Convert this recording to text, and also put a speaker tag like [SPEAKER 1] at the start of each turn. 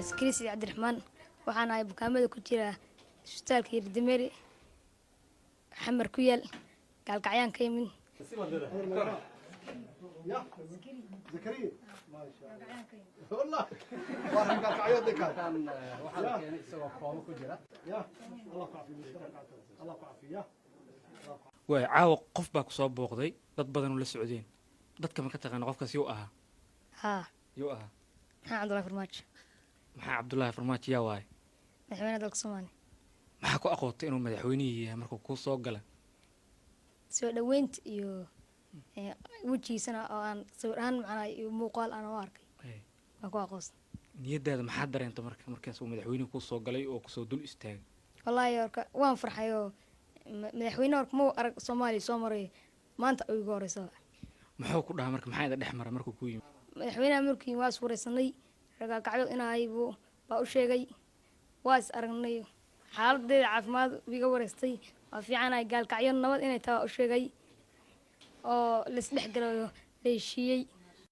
[SPEAKER 1] Waa Sakariya Sidi Cabdiraxmaan. Waxaan ahay bukaamada ku jira isbitaalka Yardameri, Xamar ku yaal. Gaalkacyaan ka yimid.
[SPEAKER 2] Ya Zakariya, maasha Allah, wallah waa ragga dinka.
[SPEAKER 3] Waxaa la keenay isagoo kooma ku jira.
[SPEAKER 2] Ya Allah ku caafiyo, Allah ku caafiyo.
[SPEAKER 4] Waay, caawa qof baa kusoo booqday, dad badan oo la socdeen. Dadka ma ka taqaana qofkaas yuu ahaa?
[SPEAKER 1] Haa.
[SPEAKER 4] Yuu ahaa?
[SPEAKER 1] Maxamed Cabdullahi Farmaajo.
[SPEAKER 4] Maxaa Cabdullaahi Farmaajo yaa waaye?
[SPEAKER 1] Madaxweynaha dalka Soomaaliya.
[SPEAKER 4] Maxaa ku aqootay inuu madaxweynihii yahay markuu kuu soo gala?
[SPEAKER 1] Soo dhoweynta iyo wejigiisana oo aan sawir ahaan, macnaha, iyo muuqaal aan u arkay waan ku aqoonsan.
[SPEAKER 4] Niyadaada maxaa dareenta marka markaas uu madaxweynuhu kuu soo galay oo kusoo dul istaagay?
[SPEAKER 1] Wallaahi horka waan farxay oo madaxweyne horka ma arag Soomaaliya soo maray, maanta ay igu horeysaba.
[SPEAKER 4] Muxuu ku dhahaa marka? Maxaa ida dhex mara markuu kuu yimi?
[SPEAKER 1] Madaxweynaha markii waa is wareysanay, ragaalkacyo inahay buu baa u sheegay. Waa is aragnay, xaaladeeda caafimaad iga wareystay, waa fiicanahay, Gaalkacyo nabad inay tahay waa u sheegay oo laisdhex galayo, la heshiiyey.